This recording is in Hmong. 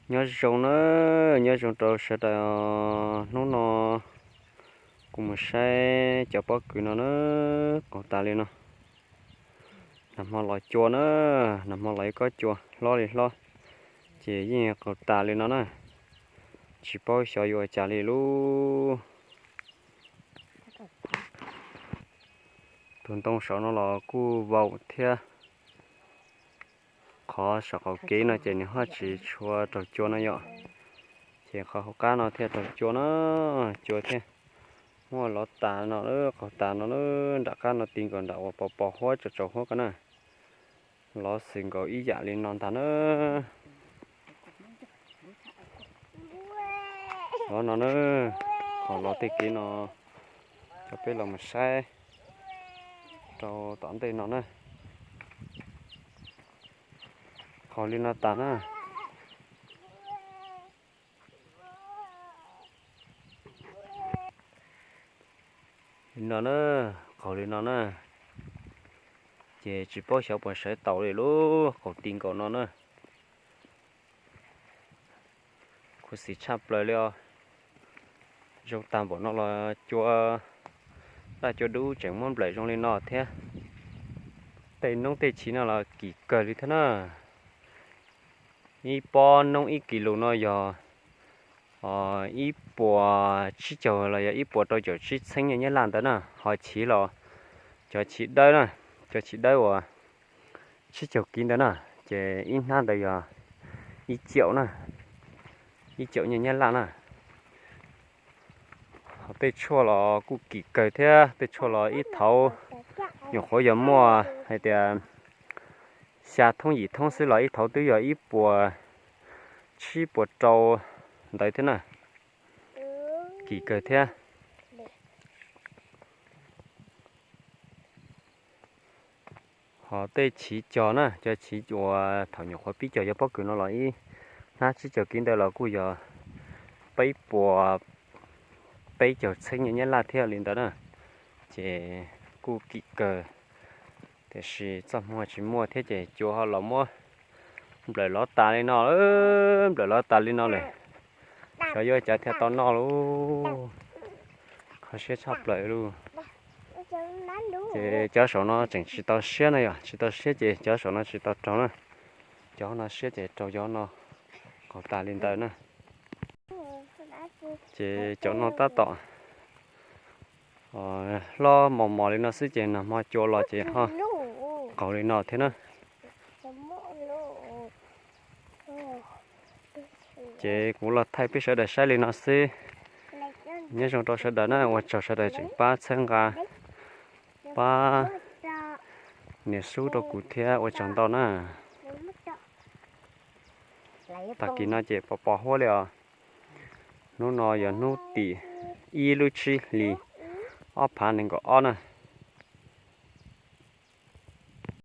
Nyob zoo na, nyob zoo rau sawv daws. Hnub no kuv mus saib cov pob kws no na, qaug tas li no. Nag hmo los cua na, nag hmo los ib kob cua hlob li hlob, ces yeej qaug tas li no na. Tsis paub xyov yuav ua cas li lub. Tus ntoo saud no los kuj vau thiab. Qhov saum qaum kev no ces nws ho tsis tshua raug cua no yom. Ces qhov hauv qab no thiaj raug cua na, cua thiaj muab lov tas no, qaug tas no, nram qab no ti nkaus nram uas pos pos huab tsaus tsaus huab ko na. Lov xwm nkaus ib yam li no ntag na. Lov no na, qhov lov tej kev no, coj peb los mus saib rau tom ntej no na. Qaug li no tas na. Li no na, qaug li no na, ces tsis paub xyov puas sawv taus li lub qaug ti nkaus no na. Khuv xim tshaj plaws li os. Zoo tag npaum no los cua daj cua dub tseem muab nplawm zoo li no thiab. Tej noob tej chiv no los kim kawg li thiab na. Ib pob noob ib kis lus no yog ib puas tsib caug los yog ib puas rau caum tsib txheeb nyiaj nyab laj ntawd na. Ho chiv los cov chiv dawb na, cov chiv dawb uas tsib caug kiv ntawd na, ces ib hnab ntawd yog ib caum na, ib caum nyiaj nyab laj na. Ho tej tshuaj los kuj kim kawg thiab, tej tshuaj los ib thaud nyuam qhuav yog muaj hais tias xya thoob yim thoob xwb los ib thaud twb yog ib puas tsib puas rau ntawd thiab na. Kim kawg thiab. Ho tej chiv cog na, cov chiv uas thaum nyuam qhuav pib cog yog pob kws no los ib hnab tsib caug kiv ntawd los kuj yog peb puas peb caug txheeb nyiaj nyab laj thiab li ntawd na. Ces kuj kim kawg, tiam sis txoj hmoo tsis muaj thiab ces cua ho los muab nplawm lov tas li no, nplawm lov tas li no lawm. Xyov yuav ua cas thiaj tau noj lauj. Kho siab tshaj plaws lauj. Ces cov saum no tseem tsis tau siab na yom, tsis tau siab ces cov saum no tsis tau raug na. Cov no siab ces raug cov no qaug tas li ntawd na. Ces cov no tab tom hlob mos mos li no xwb ces nag hmo cua los ces ho qaug li no thiab na. Ces kuv los thaij peb sawv daws saib li no xwb. Nyob zoo rau sawv daws na, ua tsaug sawv daws tseem pab txhawb nqa, pab nias sub rau kuv thiab ua tsaug ntau na. Tag kis no ces pos pos huab li os. Hnub no yog hnub tim ib lub tsib hlis ob phav nees nkaum ob na.